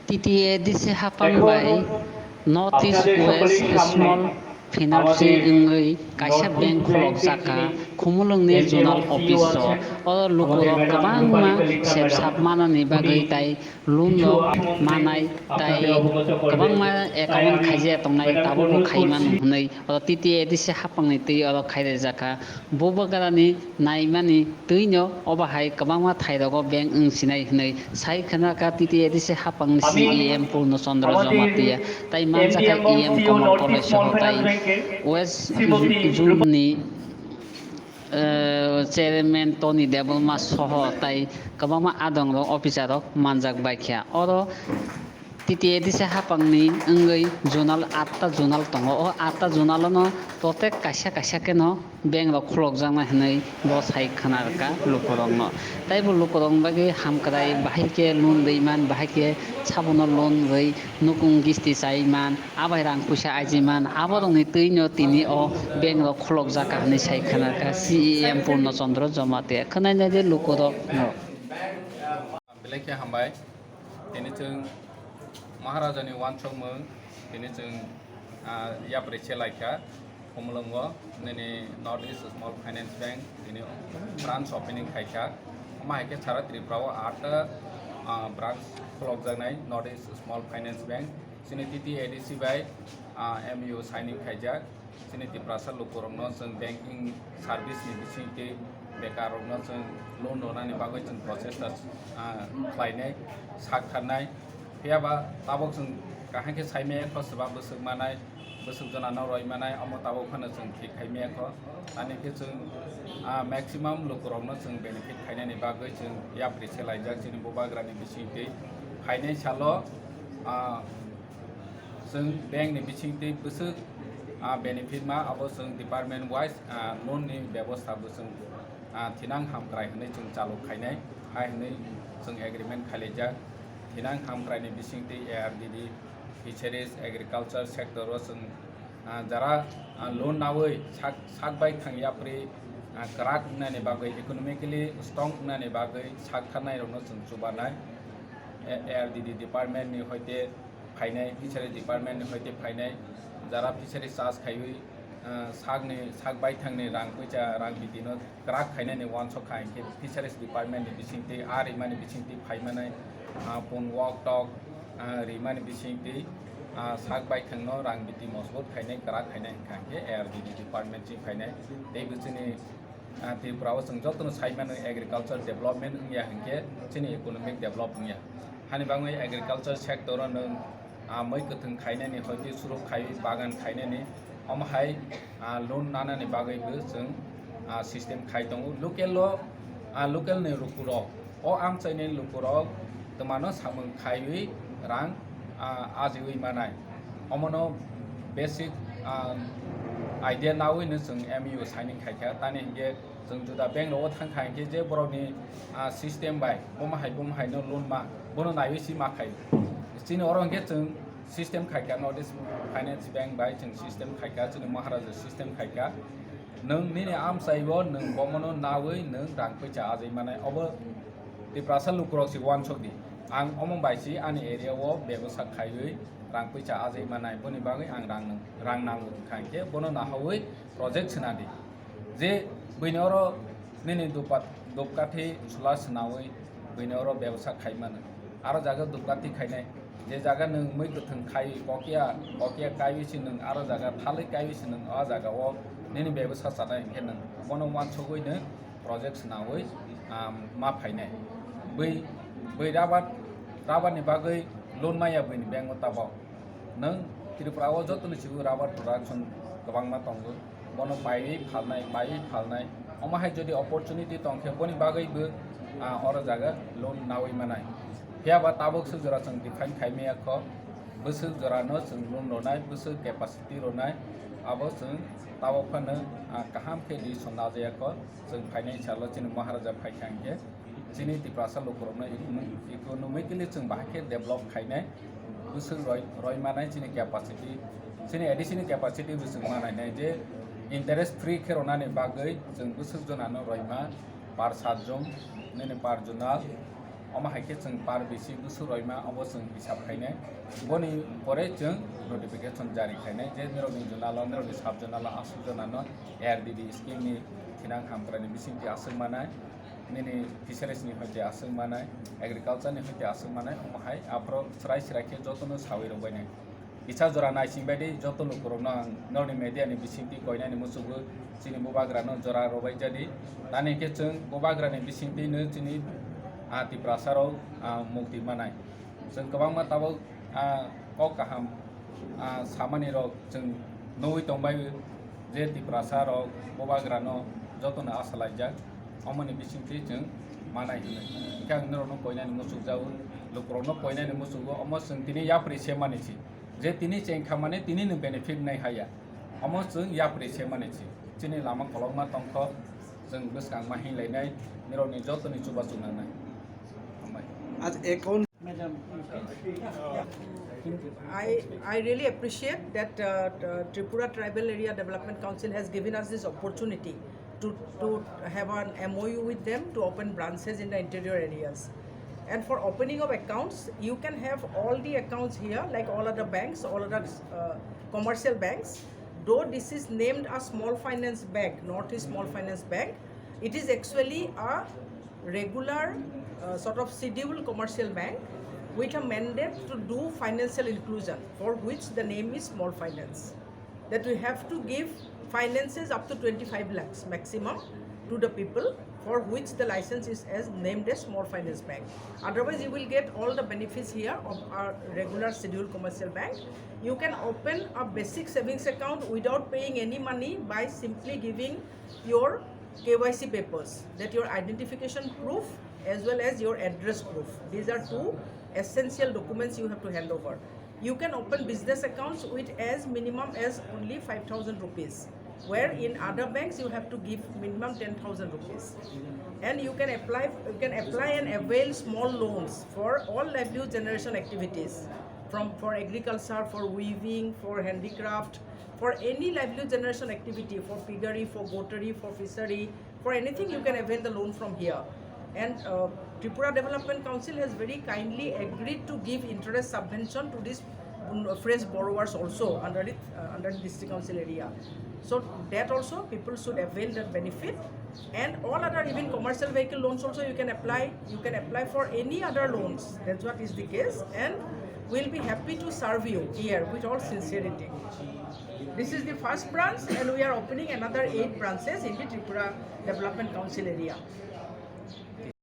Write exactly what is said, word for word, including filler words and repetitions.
T T A D C haphang bai North East West Small Finance wngwi kaisa bank khulokjak kha Khumulwngni zonal office o. Oro lukurok kwbangma sep sap manani bagwi tai loan rok manai tai kwbangma account khaijak tongnai tabukbo khaiman hwnwi oro T T A D C haphangni twi oro khairajak kha. Bubagrani naimani twino obo hai kwbangma thairogo bank wng sinai hwnwi sai khna kha T T A D C haphangni C E M Purno Chandra Jamatia tai mansa kha E M Komol Kolai soho tai West Zone ni, eh, Chairman Tony Debbarma soho tai kwbangma adongrok officer rok manjak bai kha. Oro T T A D C haphangni wngwi zonal atta zonal tongo. O atta zonalono protek kaisa kaisa kheno bank rok khulokjaknai hwnwi bo sai khna rwkha lukurokno. Tei bo lukurokni bagwi hamkrai bahai khe loan rwimani, bahai khe sabono loan rwi nukung kisti chaiman, abai rang puisa ajiman, aborokni twino tini o bank rok khulokjak kha hwnwi sai khna rwkha C E M Purno Chandra Jamatia. Khwnainai de lukurokno. Belai khe hambai. Tini chwng Maharajani wansukmung, tini chwng, ah, yapri se laikha, Khumulwngo, nini North East Small Finance Bank, tini branch opening khaikha. Omo hai khe sara Tripura o atta, ah, branch khulokjaknai North East Small Finance Bank. Chini T T A D C bai, ah, M U signing khaijak. Chini Tiprasa lukurokno chwng banking service ni bisingtwi bekarrokno chwng loan rwnani bagwi chwng prochesta, ah, khlainai, sak tharnai. Phiya ba tabok chwng kaham khe sai maya kho swba bwswk manai, bwswk jonano roi manai, omo tabok phano chwng thik khai maya kho. Ani khe chwng, ah, maximum lukurokno chwng benefit khainani bagwi chwng yapri se laijak chini bubagrani bisingtwi. Phainai salo, ah, Chwng bank ni bisingtwi bwswk, ah, benefit ma, abo chwng department wise, ah, loan ni bebosta bo chwng, ah, thinang hamkrai hwnwi chwng chalok khainai, hai hwnwi chwng agreement khailaijak. Thinang hamkrai ni bisingtwi A R D D, fisheries, agriculture sector o chwng, ah, jara, ah, loan naui sak, sak bai thang yapri, ah, kwrak wngnani bagwi, economically strong wngnani bagwi sak tharnai rokno chwng chubanai. A-, A R D D department ni hoite phainai, fisheries department ni hoite phainai, jara fisheries chas khaiwi, ah, sakni, sak baithangni rang puisa, rang bitino kwrak khainani uansuk kha hinkhe fisheries department ni bisingtwi, ah, rimani bisingtwi phaimanai, ah, pun wok tok, ah, rimani bisingtwi, ah, sak baithangno rang biti mosbut khainai, kwrak khainai hinkha hinkhe A R D D department chini phainai. Tei bo chini Ah, Tripura o chwng jotono sai mano agriculture development wngya hinkhe chini economic develop wngya. Hani bagwi agriculture sector o nwng, ah, mui kwthwng khainani hoite suruk khai bagan khainani omo hai, ah, loan nanani bagwi bo chwng, ah, system khai tongo. Local o, ah, local ni lukurok, o amchaini lukurok twmano samung khaiwi rang, ah, ajiwi manai. Omono basic, ah, idea naui no chwng M U signing khaikha. Tani hinkhe chwng juda bank rogo thangkha hinkhe je borokni, ah, system bai bomo hai bomo hai no loan ma, bono naiwi si ma khai. Chini oro hinkhe chwng system khaikha, North East Finance Bank bai chwng system khaikha, chini Maharaja system khaikha. Nwng nini amchaibo nwng bomono naui nwng rang puisa ajai manai. Obo Tiprasa lukurok si uansuk di. Ang omo bai si ani area o bebosa khaiwi rang puisa ajai manai. Boni bagwi ang rang nang-, rang nango wngkha hinkhe bono nahaui project swnadi. Je buini oro nini dupat-, dupkathi chwla swnaui buini oro bebosa khai mano. Aro jaga dupkathi khainai. Je jaga nwng mui kwthwng khai kokya, kokya kaiwi se nwng aro jaga thalwi kaiwi se nwng o jaga o nini bebosa chanai hinkhe nwng bono uansugwi nwng project swnaui, ah, ma phainai. Bui, bui rubber, rubber ni bagwi loan maya buini bank o tabok. Nwng Tripura o joto ni sibu rubber production kwbangma tongo. Bono paiwi phalnai, paiwi phalnai. Omo hai jodi opportunity tongkhe boni bagwi bo, ah, oro jaga loan naui manai. Phiya ba tabuk swk jora chwng define khai maya kho. Bwswk jora no chwng loan rwnai, bwswk capacity rwnai. Abo chwng tabuk phano, ah, kaham khe decision najaya kho. Chwng phainai salo chini Maharaja phaikha hinkhe chini Tiprasa lukurokno econo-, economically chwng bahai khe develop khainai, bwswk roi, roi manai chini capacity, chini A D C ni capacity bo chwng manainai je interest free khe rwnani bagwi chwng bwswk jonano roima per satjon, nini per jonal, Omo hai khe chwng per bisi bwswk roima obo chwng hisab khainai. Boni pore chwng notification jari khainai je nirokni zonalo, nirokni sub zonalo aswk jonano A R D D scheme ni thinang hamkraini bisingtwi aswk manai, nini fisheries ni hoite aswk manai, agriculture ni hoite aswk manai, omo hai aphuru chwrai chwrai khe jotono sawi rwbainai. Kisa jora naising bai di joto lukurokno ang norokni media ni bisingtwi koinani muchungo chini bubagrano jora rwbai jadi. Tani khe chwng bubagrani bisingtwino chini, ah, Tiprasarok, ah, mukti manai. Chwng kwbangma tabuk, ah, kok kaham, ah, samanirok chwng nugwi tongbai je Tiprasarok bubagrano jotono asa laijak. Omoni bisingtwi chwng manai hwnwi. Hwnkhe ang norokno koinani muchukjago, lukurokno koinani muchugo, omo chwng tini yapri se mani si. Je tini cheng kha mane tini ni benefit nai haya. Omo chwng yapri se mani si. Chini lama kolokma tongkho, chwng bwskang ma hinlainai, nirokni jotoni chubachu nangnai. Hambai. As account Madam, I, I really appreciate that, uh, uh, Tripura Tribal Area Development Council has given us this opportunity to, to have an M O U with them to open branches in the interior areas. And for opening of accounts, you can have all the accounts here, like all other banks, all other, uh, commercial banks. Though this is named a small finance bank, North East Small Finance Bank, it is actually a regular, uh, sort of scheduled commercial bank with a mandate to do financial inclusion, for which the name is small finance. That we have to give finances up to twenty-five lakhs maximum to the people for which the license is as named as small finance bank. Otherwise, you will get all the benefits here of our regular scheduled commercial bank. You can open a basic savings account without paying any money by simply giving your K Y C papers, that your identification proof as well as your address proof. These are two essential documents you have to hand over. You can open business accounts with as minimum as only five thousand rupees, where in other banks you have to give minimum ten thousand rupees. And you can apply, you can apply and avail small loans for all livelihood generation activities, from, for agriculture, for weaving, for handicraft, for any livelihood generation activity, for piggery, for goatery, for fishery, for anything you can avail the loan from here. And, uh, Tripura Development Council has very kindly agreed to give interest subvention to these, um, fresh borrowers also under it, uh, under the district council area. So that also people should avail that benefit. And all other, even commercial vehicle loans also you can apply. You can apply for any other loans. That's what is the case. And we'll be happy to serve you here with all sincerity. This is the first branch, and we are opening another eight branches in the Tripura Development Council area.